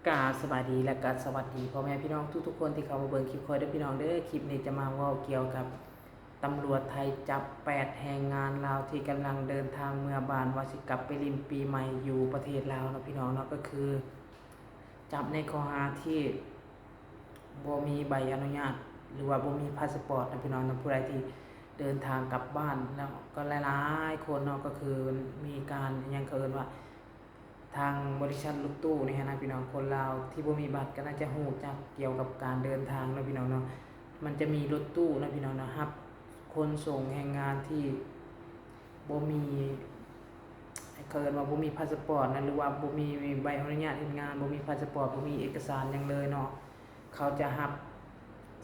ກາບສະບາຍດີ ແລະກະສະຫວັດດີພໍ່ແມ່ພີ່ນ້ອງທຸກໆຄົນທີ່ເຂົ້າມາເບິ່ງຄລິບຂ້ອຍເດີພີ່ນ້ອງເດີ. ຄລິບນີ້ຈະມາເວົ້າກ່ຽວກັບຕຳຫຼວດໄທຈັບແປດແຮງງານລາວທີ່ກຳລັງເດີນທາງເມືອບ້ານ ວ່າຊິກັບໄປຫຼິ້ນປີໃໝ່ຢູ່ປະເທດລາວເນາະພີ່ນ້ອງເນາະ. ກໍຄືຈັບໃນຂໍ້ຫາທີ່ບໍ່ມີໃບອະນຸຍາດ ຫຼືວ່າບໍ່ມີພາສະປອດເນາະພີ່ນ້ອງເນາະ. ຜູ້ໃດທີ່ເດີນທາງກັບບ້ານເນາະ ກໍຫຼາຍໆຄົນເນາະ ກໍຄືມີການ ອີຫຍັງ ເຂົາເອີ້ນວ່າ ທາງບໍລິສັດລົດຕູ້ນີ້ຫັ້ນນະພີ່ນ້ອງ ຄົນລາວທີ່ບໍ່ມີບັດກໍໜ້າຈະຮູ້ຈັກກ່ຽວກັບການເດີນທາງເນາະພີ່ນ້ອງເນາະ. ມັນຈະມີລົດຕູ້ເນາະພີ່ນ້ອງເນາະ ຮັບຂົນສົ່ງແຮງງານທີ່ບໍ່ມີ ເຂົາເອີ້ນວ່າບໍ່ມີພາສະປອດນະ ຫຼືວ່າບໍ່ມີໃບອະນຸຍາດເຮັດງານ ບໍ່ມີພາສະປອດ ບໍ່ມີເອກະສານຫຍັງເລີຍເນາະ. ເຂົາຈະຮັບ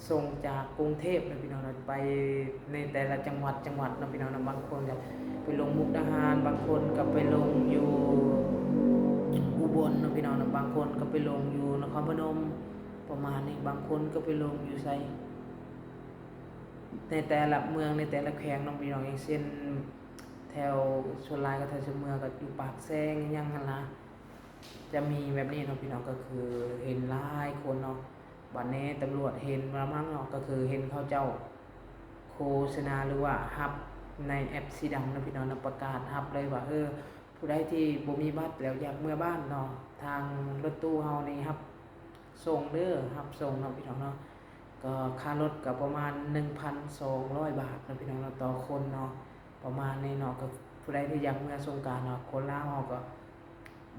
ສົ່ງຈາກກຸງເທບເນາະພີ່ນ້ອງເນາະ ໄປໃນແຕ່ລະຈັງຫວັດ ຈັງຫວັດເນາະພີ່ນ້ອງເນາະ. ບາງຄົນກໍໄປລົງມຸກດາຫານ ບາງຄົນກໍໄປລົງຢູ່ອຸບົນເນາະພີ່ນ້ອງເນາະ ບາງຄົນກໍໄປລົງຢູ່ນະຄອນພະນົມ ປະມານນີ້ ບາງຄົນກໍໄປລົງຢູ່ໃສ ໃນແຕ່ລະເມືອງ ໃນແຕ່ລະແຂວງເນາະພີ່ນ້ອງ. ຢ່າງເຊັ່ນ ແຖວ ສ່ວນຫຼາຍກໍແຖວຊານເມືອງ ກໍຢູ່ປາກແຊງຫຍັງຫັ້ນນະ ຈະມີແບບນີ້ເນາະພີ່ນ້ອງ ກໍຄືເຫັນຫຼາຍຄົນເນາະ. ບາດນີ້ຕຳຫຼວດເຫັນລະມັ້ງເນາະ ກໍຄືເຫັນເຂົາເຈົ້າໂຄສະນາ ຫຼືວ່າຮັບໃນແອັບສີດຳເນາະພີ່ນ້ອງເນາະ ປະກາດຮັບເລີຍວ່າ ເອີ ຜູ້ໃດທີ່ບໍ່ມີບັດແລ້ວຢາກເມືອບ້ານເນາະ ທາງລົດຕູ້ເຮົານີ້ຮັບສົ່ງເດີ ຮັບສົ່ງເນາະພີ່ນ້ອງເນາະ. ກໍຄ່າລົດກໍປະມານໜຶ່ງພັນສອງຮ້ອຍບາດເນາະພີ່ນ້ອງເນາະ ຕໍ່ຄົນເນາະ ປະມານນີ້ເນາະ. ກໍຜູ້ໃດທີ່ຢາກເມືອສົງການເນາະ ຄົນລາວເຮົາກໍ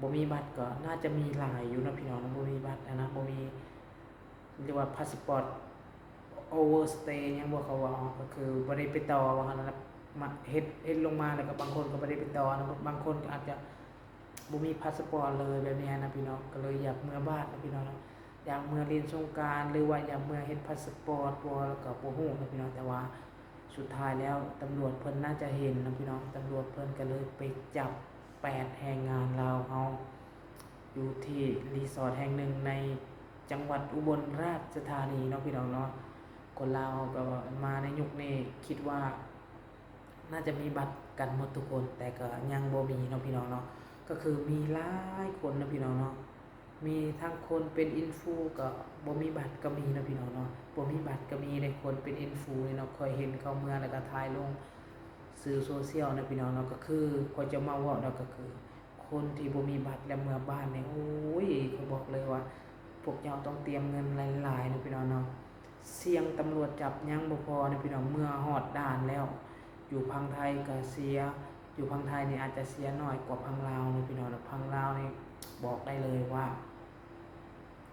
ບໍ່ມີບັດກໍໜ້າຈະມີຫຼາຍຢູ່ເນາະພີ່ນ້ອງເນາະ ບໍ່ມີບັດຫັ້ນນະ ບໍ່ມີ ຫຼືວ່າພາສະປອດ ໂອເວີສະເຕຫຍັງບໍ່ ເຂົາເວົ້າ ກໍຄືບໍ່ໄດ້ໄປຕໍ່ວ່າຫັ້ນນະ ມາເຮັດ ເຮັດລົງມາແລ້ວກໍບາງຄົນກໍບໍ່ໄດ້ໄປຕໍ່ນະ ບາງຄົນກໍອາດຈະບໍ່ມີພາສະປອດເລີຍ ແບບນີ້ຫັ້ນນະພີ່ນ້ອງ ກໍເລີຍຢາກເມືອບ້ານເນາະພີ່ນ້ອງເນາະ ຢາກເມືອຫຼິ້ນສົງການ ຫຼືວ່າຢາກເມືອເຮັດພາສະປອດບໍ່ ກໍບໍ່ຮູ້ເນາະພີ່ນ້ອງ. ແຕ່ວ່າ ສຸດທ້າຍແລ້ວຕຳຫຼວດເພິ່ນໜ້າຈະເຫັນເນາະພີ່ນ້ອງ ຕຳຫຼວດເພິ່ນກໍເລີຍໄປຈັບແປດແຮງງານລາວເຮົາ ຢູ່ທີ່ຣີສອດແຫ່ງໜຶ່ງໃນຈັງຫວັດອຸບົນລາຊະທານີເນາະພີ່ນ້ອງເນາະ. ຄົນລາວເຮົາກໍມາໃນຍຸກນີ້ ຄິດວ່າໜ້າຈະມີບັດກັນໝົດທຸກຄົນ ແຕ່ກໍຍັງບໍ່ມີເນາະພີ່ນ້ອງເນາະ ກໍຄືມີຫຼາຍຄົນເນາະພີ່ນ້ອງເນາະ. ມີທັງຄົນເປັນອິນຟູກໍບໍ່ມີບັດກໍມີເນາະພີ່ນ້ອງເນາະ ບໍ່ມີບັດກໍມີເດ້. ຄົນເປັນອິນຟູນີ້ເນາະ ຂ້ອຍເຫັນເຂົາເມືອແລ້ວກໍຖ່າຍລົງສື່ໂຊຊຽວເນາະພີ່ນ້ອງເນາະ ກໍຄືຂ້ອຍຈະມາເວົ້າເນາະ ກໍຄືຄົນທີ່ບໍ່ມີບັດແລ້ວເມືອບ້ານນີ້ ໂອ້ຍ ຂ້ອຍບອກເລີຍວ່າ ພວກເຈົ້າຕ້ອງຕຽມເງິນຫຼາຍໆເນາະພີ່ນ້ອງເນາະ. ສ່ຽງຕຳຫຼວດຈັບຍັງບໍ່ພໍເນາະພີ່ນ້ອງ ເມື່ອຮອດດ່ານແລ້ວ ຢູ່ຝັ່ງໄທກໍເສຍ ຢູ່ຝັ່ງໄທນີ້ອາດຈະເສຍໜ້ອຍກວ່າຝັ່ງລາວເນາະພີ່ນ້ອງເນາະ. ຝັ່ງລາວນີ້ບອກໄດ້ເລີຍວ່າ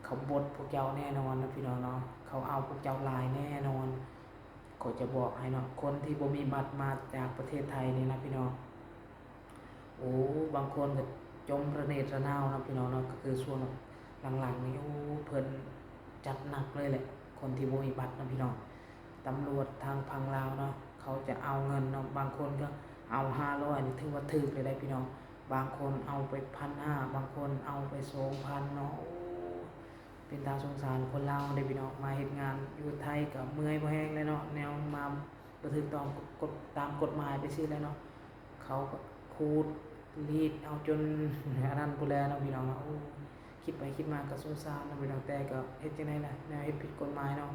ເຂົາບົດພວກເຈົ້າແນ່ນອນເນາະພີ່ນ້ອງເນາະ ເຂົາເອົາພວກເຈົ້າຫຼາຍແນ່ນອນ. ຂ້ອຍຈະບອກໃຫ້ເນາະ ຄົນທີ່ບໍ່ມີບັດມາຈາກປະເທດໄທນີ້ນະພີ່ນ້ອງ ໂອ້ ບາງຄົນກໍຈົມລະເນດລະນາວເນາະພີ່ນ້ອງເນາະ. ກໍຄືຊ່ວງຫຼັງໆນີ້ ໂອ້ ເພິ່ນຈັດໜັກເລີຍແຫຼະ ຄົນທີ່ບໍ່ມີບັດເນາະພີ່ນ້ອງ. ຕຳຫຼວດທາງຝັ່ງລາວເນາະ ເຂົາຈະເອົາເງິນເນາະ ບາງຄົນກໍເອົາຫ້າຮ້ອຍ ຖືວ່າຖືກເລີຍໄດ໋ພີ່ນ້ອງ. ບາງຄົນເອົາໄປພັນຫ້າ ບາງຄົນເອົາໄປສອງພັນເນາະ. ໂອ້ ເປັນຕາສົງສານຄົນລາວເດ້ພີ່ນ້ອງ ມາເຮັດງານຢູ່ໄທກໍເມື່ອຍພໍແຮງແລ້ວເນາະ ແນວມາບໍ່ຖືກຕ້ອງກົດ ຕາມກົດໝາຍໄປຊີ້ແຫຼະເນາະ. ເຂົາກໍຂູດລີດເອົາຈົນອັນນັ້ນພຸ້ນແຫຼະເນາະພີ່ນ້ອງເນາະ. ໂອ້ ຄິດໄປຄິດມາກໍສົງສານເນາະພີ່ນ້ອງ ແຕ່ກໍເຮັດຈັ່ງໃດລະ ແນວເຮັດຜິດກົດໝາຍເນາະ.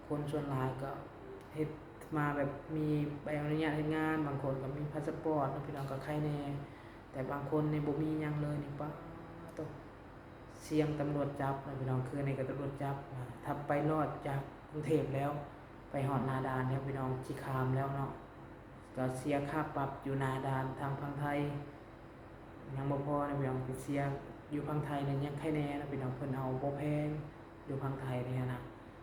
ຄົນສ່ວນຫຼາຍກໍເຮັດມາແບບມີໃບອະນຸຍາດເຮັດງານ ບາງຄົນກໍມີພາສະປອດເນາະພີ່ນ້ອງ ກໍໄຄແດ່. ແຕ່ບາງຄົນນີ້ບໍ່ມີຫຍັງເລີຍນີ້ ປາໂຕ ສ່ຽງຕຳຫຼວດຈັບນະພີ່ນ້ອງ. ຄືນີ້ກໍຕຳຫຼວດຈັບ ຖ້າໄປລອດຈາກກຸງເທບແລ້ວ ໄປຮອດໜ້າດ່ານແລ້ວພີ່ນ້ອງ ຊິຂ້າມແລ້ວເນາະ ກໍເສຍຄ່າປັບຢູ່ໜ້າດ່ານທາງຝັ່ງໄທ. ຍັງບໍ່ພໍນະພີ່ນ້ອງ ໄປເສຍຢູ່ຝັ່ງໄທນີ້ຍັງໄຄແດ່ນະພີ່ນ້ອງ ເພິ່ນເອົາບໍ່ແພງ ຢູ່ຝັ່ງໄທນີ້ຫັ້ນນະ.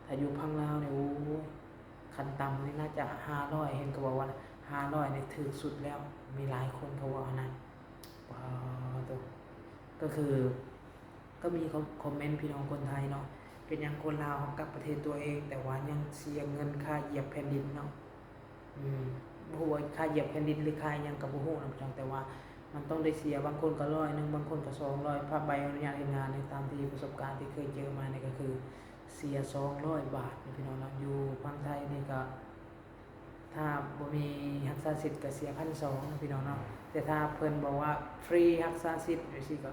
ຖ້າຢູ່ຝັ່ງລາວນີ້ ໂອ້ຍ ຂັ້ນຕ່ຳນີ້ໜ້າຈະຫ້າຮ້ອຍ ເຫັນເຂົາເວົ້າວ່າຫ້າຮ້ອຍນີ້ຖືກສຸດແລ້ວ ມີຫຼາຍຄົນເຂົາເວົ້າຫັ້ນນະ. ປາໂຕ ກໍຄື ກໍມີຄອມເມັນພີ່ນ້ອງຄົນໄທເນາະ ເປັນຫຍັງຄົນລາວເຮົາກັບປະເທດຕົວເອງ ແຕ່ວ່າຍັງເສຍເງິນຄ່າຢຽບແຜ່ນດິນເນາະ. ອືມ ບໍ່ຮູ້ວ່າຄ່າຢຽບແຜ່ນດິນ ຫຼື ຄ່າຫຍັງກໍບໍ່ຮູ້ນຳຈັ່ງ ແຕ່ວ່າມັນຕ້ອງໄດ້ເສຍ ບາງຄົນກໍຮ້ອຍໜຶ່ງ ບາງຄົນກໍສອງຮ້ອຍ ພາບໃບອະນຸຍາດເຮັດງານນີ້ ຕາມທີ່ປະສົບການທີ່ເຄີຍເຈີມານີ້ ກໍຄືເສຍສອງຮ້ອຍບາດເນາະພີ່ນ້ອງເນາະ. ຢູ່ຝັ່ງໄທນີ້ກໍ ຖ້າບໍ່ມີຮັກສາສິດກໍເສຍພັນສອງເນາະພີ່ນ້ອງເນາະ. ແຕ່ຖ້າເພິ່ນບອກວ່າຟຣີຮັກສາສິດຈັ່ງຊີ້ກໍ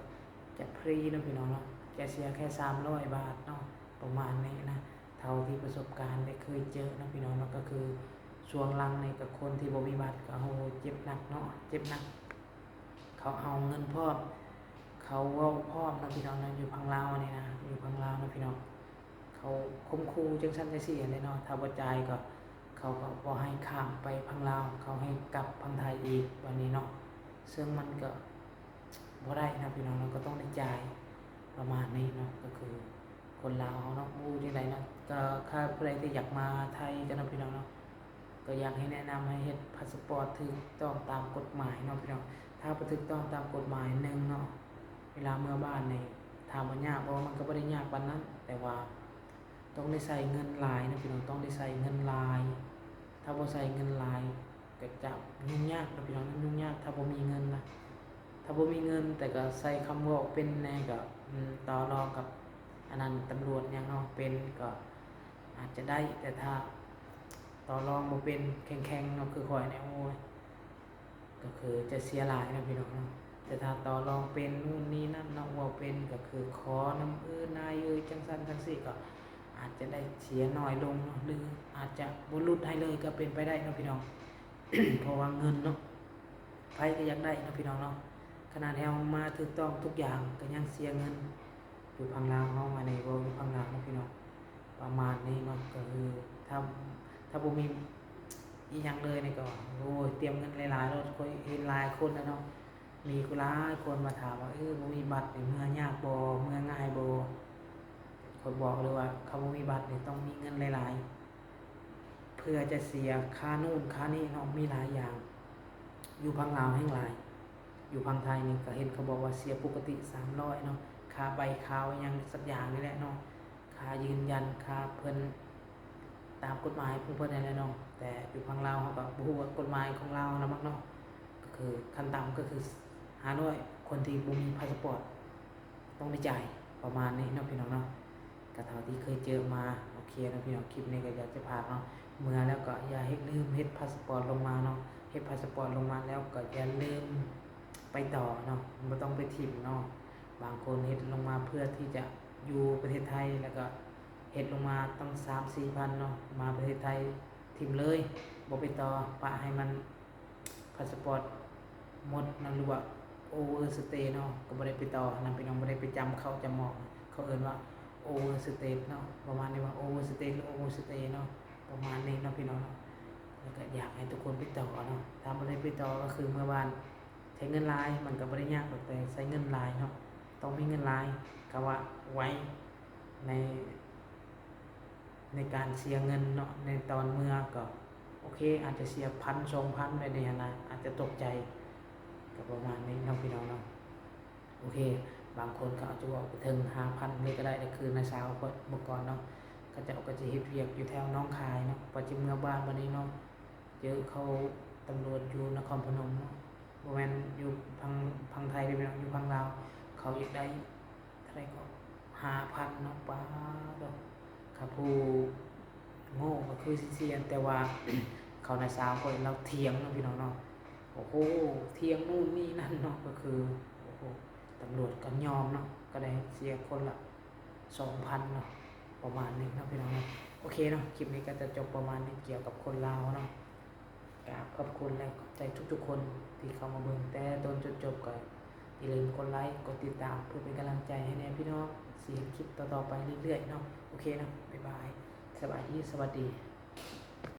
ຈະຟຣີເນາະພີ່ນ້ອງເນາະ. ຈະເສຍແຄ່ສາມຮ້ອຍບາດເນາະ ປະມານນີ້ນະ ເທົ່າທີ່ປະສົບການໄດ້ເຄີຍເຈີເນາະ ພີ່ນ້ອງເນາະ. ກໍຄືຊ່ວງຫຼັງນີ້ກໍຄົນທີ່ບໍ່ມີບັດກໍ ໂອ້ ເຈັບໜັກເນາະ ເຈັບໜັກ. ເຂົາເອົາເງິນພ້ອມ ເຂົາເວົ້າພ້ອມເນາະ ພີ່ນ້ອງເນາະ. ຢູ່ຝັ່ງລາວນີ້ນະ ຢູ່ຝັ່ງລາວເນາະ ພີ່ນ້ອງ ເຂົາຂົ່ມຂູ່ຈັ່ງຊັ້ນຈັ່ງຊີ້ຫັ້ນແຫຼະເນາະ. ຖ້າບໍ່ຈ່າຍກໍ ເຂົາກໍບໍ່ໃຫ້ຂ້າມໄປຝັ່ງລາວ ເຂົາໃຫ້ກັບຝັ່ງໄທອີກ ແບບນີ້ເນາະ. ເຊິ່ງມັນກໍບໍ່ໄດ້ນະ ພີ່ນ້ອງເນາະ ກໍຕ້ອງໄດ້ຈ່າຍ ປະມານນີ້ເນາະ. ກໍຄືຄົນລາວເຮົາເນາະ ບໍ່ຮູ້ຈັ່ງໃດເນາະ ກໍຖ້າຜູ້ໃດທີ່ຢາກມາໄທກັນເນາະ ພີ່ນ້ອງເນາະ ກໍຢາກໃຫ້ແນະນຳໃຫ້ເຮັດພາສະປອດຖືກຕ້ອງຕາມກົດໝາຍເນາະ ພີ່ນ້ອງ. ຖ້າບໍ່ຖືກຕ້ອງຕາມກົດໝາຍ ໜຶ່ງເນາະ ເວລາເມືອບ້ານນີ້ ຖາມວ່າຍາກບໍ່? ມັນກໍບໍ່ໄດ້ຍາກປານນັ້ນ ແຕ່ວ່າຕ້ອງໄດ້ໃຊ້ເງິນຫຼາຍເນາະ ພີ່ນ້ອງ ຕ້ອງໄດ້ໃຊ້ເງິນຫຼາຍ. ຖ້າບໍ່ໃຊ້ເງິນຫຼາຍ ກໍຈະຫຍຸ້ງຍາກເນາະ ພີ່ນ້ອງ ຫຍຸ້ງຍາກ ຖ້າບໍ່ມີເງິນນະ ຖ້າບໍ່ມີເງິນ ແຕ່ກໍໃຊ້ຄຳເວົ້າເປັນແດ່ ກໍ ອືມ ຕໍ່ລອງກັບ ອັນນັ້ນ ຕຳຫຼວດຫຍັງເນາະ ເປັນ ກໍອາດຈະໄດ້. ແຕ່ຖ້າຕໍ່ລອງບໍ່ເປັນ ແຂງໆເນາະ ຄືຂ້ອຍນີ້ ໂອ້ຍ ກໍຄືຈະເສຍຫຼາຍເນາະ ພີ່ນ້ອງເນາະ. ແຕ່ຖ້າຕໍ່ລອງເປັນ ນູ້ນນີ້ນັ້ນເນາະ ເວົ້າເປັນ ກໍຄືຂໍນຳເອີນາຍເອີຍ ຈັ່ງຊັ້ນຈັ່ງຊີ້ ກໍອາດຈະໄດ້ເສຍໜ້ອຍລົງເນາະ ຫຼືອາດຈະບໍ່ຫຼຸດໃຫ້ເລີຍ ກໍເປັນໄປໄດ້ເນາະ ພີ່ນ້ອງ. ເພາະວ່າເງິນເນາະ ໃຜກໍຢາກໄດ້ເນາະ ພີ່ນ້ອງເນາະ. ຂະໜາດເຮົາມາຖືກຕ້ອງທຸກຢ່າງ ກໍຍັງເສຍເງິນ. ຢູ່ຝັ່ງລາວເຮົາ ອັນນີ້ເວົ້າຢູ່ຝັ່ງລາວເນາະ ພີ່ນ້ອງ ປະມານນີ້ເນາະ. ກໍຄືຖ້າ ຖ້າບໍ່ມີອີ່ຫຍັງເລີຍນີ້ກໍ ໂອ້ຍ ຕຽມເງິນຫຼາຍໆໂລດ. ຂ້ອຍເຫັນຫຼາຍຄົນແລ້ວເນາະ ມີຫຼາຍຄົນມາຖາມວ່າ ເອີ ບໍ່ມີບັດນີ້ເມືອຍາກບໍ່ ເມືອງ່າຍບໍ່? ຂ້ອຍບອກເລີຍວ່າ ຄັນບໍ່ມີບັດນີ້ຕ້ອງມີເງິນຫຼາຍໆ ເພື່ອຈະເສຍຄ່າໂນ່ນຄ່ານີ້ເນາະ ມີຫຼາຍຢ່າງ. ຢູ່ຝັ່ງລາວແຮ່ງຫຼາຍ ຢູ່ຝັ່ງໄທນີ້ກໍເຫັນເຂົາບອກວ່າເສຍປົກກະຕິສາມຮ້ອຍເນາະ ຄ່າໃບຂາວຫຍັງສັກຢ່າງນີ້ແຫຼະເນາະ ຄ່າຢືນຢັນ ຄ່າເພິ່ນຕາມກົດໝາຍຂອງເພິ່ນນັ້ນແຫຼະເນາະ. ແຕ່ຢູ່ຝັ່ງລາວເຮົາກໍບໍ່ຮູ້ວ່າກົດໝາຍຂອງລາວນະມັກເນາະ ກໍຄືຂັ້ນຕ່ຳກໍຄືຫ້າຮ້ອຍ ຄົນທີ່ບໍ່ມີພາສະປອດ ຕ້ອງໄດ້ຈ່າຍ ປະມານນີ້ເນາະ ພີ່ນ້ອງເນາະ. ກະເທົ່າທີ່ເຄີຍເຈີມາ ໂອເຄເນາະ ພີ່ນ້ອງ ຄລິບນີ້ກໍຢາກຈະຝາກເນາະ ເມືອແລ້ວກໍຢ່າໃຫ້ລືມເຮັດພາສະປອດລົງມາເນາະ ເຮັດພາສະປອດລົງມາແລ້ວກໍຢ່າລືມໄປຕໍ່ເນາະ ບໍ່ຕ້ອງໄປຖິ້ມເນາະ. ບາງຄົນເຮັດລົງມາເພື່ອທີ່ຈະຢູ່ປະເທດໄທ ແລ້ວກໍເຮັດລົງມາຕັ້ງສາມສີ່ພັນເນາະ ມາປະເທດໄທຖິ້ມເລີຍ ບໍ່ໄປຕໍ່ ປະໃຫ້ມັນ ພາສະປອດໝົດເນາະ ຫຼືວ່າໂອເວີສະເຕເນາະ ກໍບໍ່ໄດ້ໄປຕໍ່ຫັ້ນນະ ພີ່ນ້ອງ ບໍ່ໄດ້ໄປຈຳເຂົ້າຈຳອອກ ເຂົາເອີ້ນວ່າໂອເວີສະເຕເນາະ ປະມານນີ້ວ່າໂອເວີສະເຕ ຫຼືໂອເວີສະເຕເນາະ ປະມານນີ້ເນາະ ພີ່ນ້ອງເນາະ. ແລ້ວກໍຢາກໃຫ້ທຸກຄົນໄປຕໍ່ເນາະ ຖ້າບໍ່ໄດ້ໄປຕໍ່ກໍຄືເມືອບ້ານ ໃຊ້ເງິນຫຼາຍ ມັນກໍບໍ່ໄດ້ຍາກດອກ ແຕ່ໃຊ້ເງິນຫຼາຍເນາະ ຕ້ອງມີເງິນຫຼາຍ ກະວ່າໄວໃນ ໃນການເສຍເງິນເນາະ ໃນຕອນເມືອກໍໂອເຄ ອາດຈະເສຍພັນສອງພັນແບບນີ້ຫັ້ນນະ ອາດຈະຕົກໃຈ ກໍປະມານນີ້ເນາະ ພີ່ນ້ອງເນາະ. ໂອເຄ ບາງຄົນກໍອາດຈະເວົ້າໄປເຖິງຫ້າພັນເລີຍກໍໄດ້ ຄືນ້າສາວຂ້ອຍເມື່ອກ່ອນເນາະ ເຂົາເຈົ້າກໍຈະເຮັດວຽກຢູ່ແຖວໜອງຄາຍເນາະ ກວ່າຈະເມືອບ້ານບັດນີ້ເນາະ ເຈີເຂົາຕຳຫຼວດຢູ່ນະຄອນພະນົມເນາະ ບໍ່ແມ່ນຢູ່ຝັ່ງ ຝັ່ງໄທເດ້ ພີ່ນ້ອງ ຢູ່ຝັ່ງລາວ ເຂົາຢາກໄດ້ ເທົ່າໃດກໍຫ້າພັນເນາະ ປາດໂທ້ ຄັນຜູ້ໂງ່ກໍຄືຊິເສຍ ແຕ່ວ່າເຂົານະ ສາວຂ້ອຍລາວຖຽງເນາະ ພີ່ນ້ອງເນາະ ໂອ້ໂຫ ຖຽງນູ້ນນີ້ນັ້ນເນາະ ກໍຄື ໂອ້ໂຫ ຕຳຫຼວດກໍຍອມເນາະ ກໍໄດ້ເສຍຄົນລະສອງພັນເນາະ ປະມານນີ້ເນາະ ພີ່ນ້ອງເນາະ. ໂອເຄເນາະ ຄລິບນີ້ກໍຈະຈົບປະມານນີ້ ກ່ຽວກັບຄົນລາວເນາະ. ກາບຂອບຄຸນ ແລະ ຂອບໃຈທຸກໆຄົນທີ່ເຂົ້າມາເບິ່ງແຕ່ຕົ້ນຈົນຈົບ ກໍຢ່າລືມກົດໄລ ກົດຕິດຕາມ ເພື່ອເປັນກຳລັງໃຈໃຫ້ແດ່ພີ່ນ້ອງ ຊິເຮັດຄລິບຕໍ່ໆໄປເລື້ອຍໆເນາະ. ໂອເຄເນາະ ບາຍບາຍ ສະບາຍດີ ສະຫວັດດີ.